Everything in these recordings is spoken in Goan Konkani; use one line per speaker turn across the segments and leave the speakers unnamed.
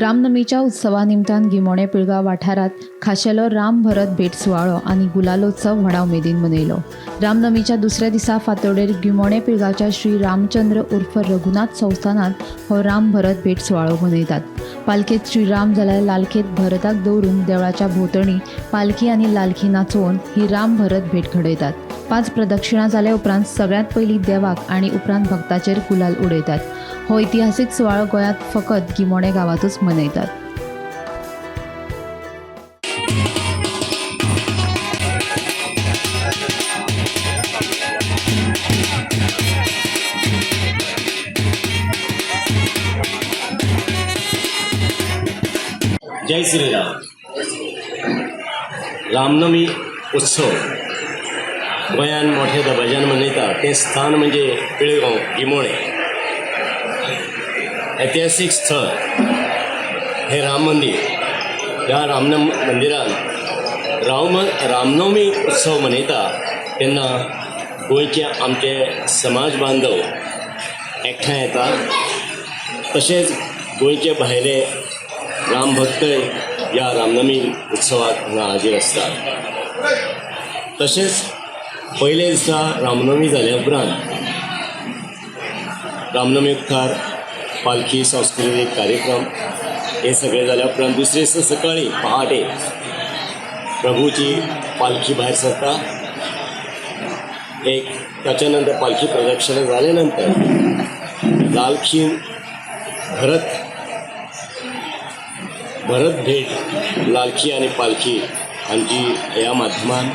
रामनमीच्या उत्सवा निमतान गिमोणे पिळगांव वाठारांत खाशेलो राम भरत भेट सुवाळो आनी गुलालोत्सव व्हडा उमेदीन मनयलो. रामनमीच्या दुसऱ्या दिसा फांतोडेर गिमोणे पिळगांवच्या श्री रामचंद्र उर्फ रघुनाथ संस्थानांत हो राम भरत भेट सुवाळो मनयतात. पालखेत श्रीराम जाल्यार लालखेत भरताक दवरून देवळाच्या भोंवतणी पालखी आनी लालखी नाचोवन ही राम भरत भेट घडयतात. 5 प्रदक्षिणा जाल्या उपरांत सगळ्यांत पयलीं देवाक आनी उपरांत भक्ताचेर गुलाल उडयतात. हो इतिहासीक सुवाळो गोंयांत फकत गिमोणे गांवांतूच मनयतात.
जय श्रीराम. रामनमी उत्सव गोंयांत मोठ्या दबाज्यान मनयता तें स्थान म्हणजे पिळगांव गिमोणे. ऐतिहासीक स्थळ हें राम मंदीर. ह्या रामनम मंदिरान रामनवमी उत्सव मनयता तेन्ना गोंयचे आमचे समाज बांधव एकठांय येता, तशेंच गोंयचे भायले राम भक्तय ह्या रामनमी उत्सवाक हांगा हाजीर आसतात. तशेंच पयले दिसा रामनवमी जाल्या उपरांत रामनमी मुखार पालखी, सांस्कृतीक कार्यक्रम हे सगळे जाल्या उपरांत दुसरे दिसा सकाळी पहाटे प्रभूची पालखी भायर सरता. एक ताच्या नंतर पालखी प्रदक्षिणा जाल्या नंतर लालखी भरत भरत भेट, लालखी आनी पालखी हांची ह्या माध्यमान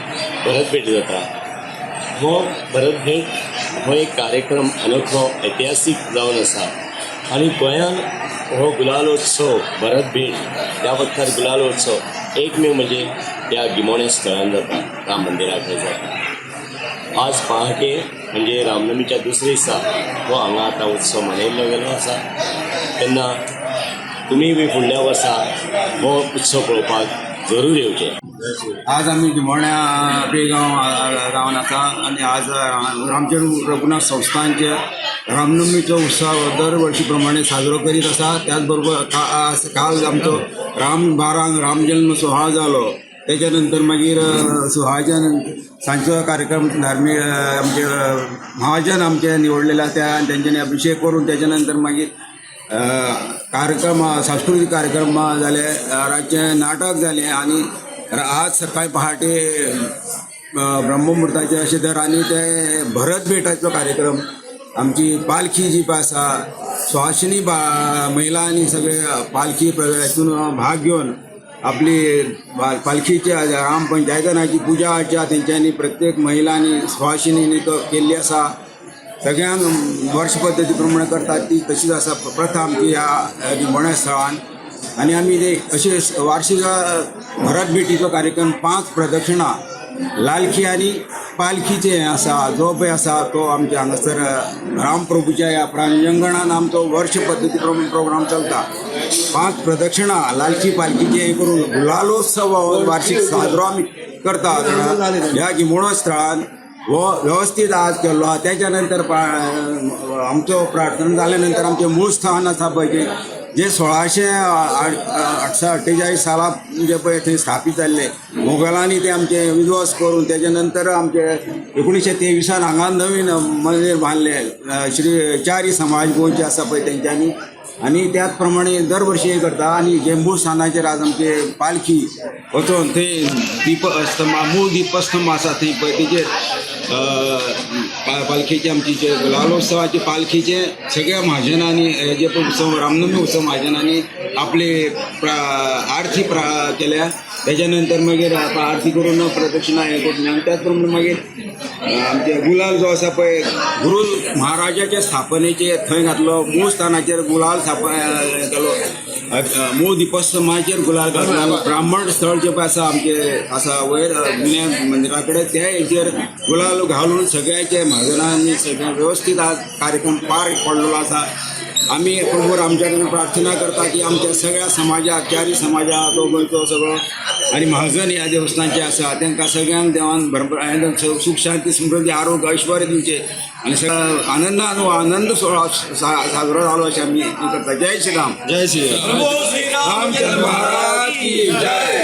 भरत भेट जाता. हो भरत भेट हो एक कार्यक्रम अनोखो ऐतिहासीक जावन आसा आनी गोंयांत हो गुलालोत्सव भरत भेट ह्या वक्तार गुलालोत्सव एकमेव म्हणजे ह्या गिमोणे स्थळान जाता, राम मंदिरा कडेन जाता. आज पहाटे म्हणजे रामनमीच्या दुसऱ्या दिसा हो हांगा आतां उत्सव मनयल्लो गेल्लो आसा. तेन्ना तुमी बी फुडल्या वर्सा हो उत्सव पळोवपाक जरूर येवचे.
आज आमी गिमोण्या पिळगांव गांवांत आसा आनी आज रामचंद्र रघुनाथ संस्थानचे रामनवमीचो उत्सव दर वर्षी प्रमाणे साजरो करीत आसा. त्याच बरोबर काल आमचो राम बारांक रामजल्म सुवाळो जालो. तेच्या नंतर मागीर सुवाळ्याच्या नंतर सांजचो कार्यक्रम धार्मीक आमचे महाजन आमचे निवडलेले आसा आनी तेंच्यांनी अभिशेक करून तेच्या नंतर मागीर कार्यक्रम, सांस्कृतीक कार्यक्रम जाले, रातचें नाटक जालें आनी आज सकाळी पहाटे ब्रह्ममुहूर्ताचे अशें तर आनी ते भरत भेटाचो कार्यक्रम. आमची पालखी जी पळय आसा, सुवासिनी बा महिलांनी सगळे पालखी हातून भाग घेवन आपली पालखीच्या राम पंचायतनाची पुजा अर्चा तेंच्यांनी प्रत्येक महिलांनी सुवासिनींनी तो केल्ली आसा. सगळ्यांक वर्ष पद्दती प्रमाणे करतात ती तशीच आसा प्रथा आमची ह्या निमण्या स्थळान. आनी आमी ते अशे वार्षिक भरत भेटीचो कार्यक्रम 5 प्रदक्षिणा लालखी आनी पालखीचे हें आसा जो पळय आसा तो आमच्या हांगासर रामप्रभूच्या ह्या प्रांगणान आमचो वर्ष पद्दती प्रमाणे प्रोग्राम चलता. 5 प्रदक्षिणा लालखी पालखीचे हें करून गुलालोत्सव हो वार्षिक साजरो आमी करता ह्या गिमोणो स्थळान. हो वेवस्थीत आज केल्लो आहा. तेच्या नंतर आमचो प्रार्थना जाल्या नंतर आमचें मूळ स्थान आसा पळय जें 1648 साला जे पळय थंय स्थापीत जाल्लें, मोगलांनी तें आमचें विध्वंस करून तेच्या नंतर आमचे 1923 हांगा नवीन मंदीर बांदलें श्री चारी समाज गोंयचे आसा पळय तेंच्यांनी. आनी त्याच प्रमाणे दर वर्षी हें करता. आनी जे मूळ स्थानाचेर आज आमचे पालखी वचोन थंय दीपस्तंभ, मूळ दीपस्तंभ आसा थंय पळय तेजेर पालखीचे आमची जे गुलालोत्सवाचे पालखीचे सगळ्या म्हाजनांनी जे पळय उत्सव रामनवमी उत्सव म्हाजनांनी आपली आरती केल्या. तेच्या नंतर मागीर आरती करून प्रदक्षिणा हें करून आनी त्याच प्रमाणे मागीर आमचे गुलाल जो आसा पळय गुरू महाराजाच्या स्थापनेचे थंय घातलो, मूळ स्थानाचेर गुलाल केलो, मूळ दीपस्तंभाचेर गुलाल घातलो. ब्राह्मण स्थळ जे पळय आसा आमचे आसा वयर जुन्या मंदिरा कडेन त्या हेचेर गुलाल घालून सगळ्याचे म्हाजनांनी सगळ्या वेवस्थीत आज कार्यक्रम पार पडलेलो आसा. आमी प्रभू रामच्या कडेन प्रार्थना करता की आमच्या सगळ्या समाजाक, चारी समाजाक, तो गोंयचो सगळो आनी महाजन ह्या देवस्थानचे आसा तांकां सगळ्यांक देवान भरपूर सुख शांती समृद्धी आरोग्य ऐश्वर्य दिवचें आनी सगळो आनंदान हो आनंद सुवाळो साजरो जालो अशें आमी करता. जय श्रीराम.
जय श्रीराम.
रामचंद्र महाराज की जय.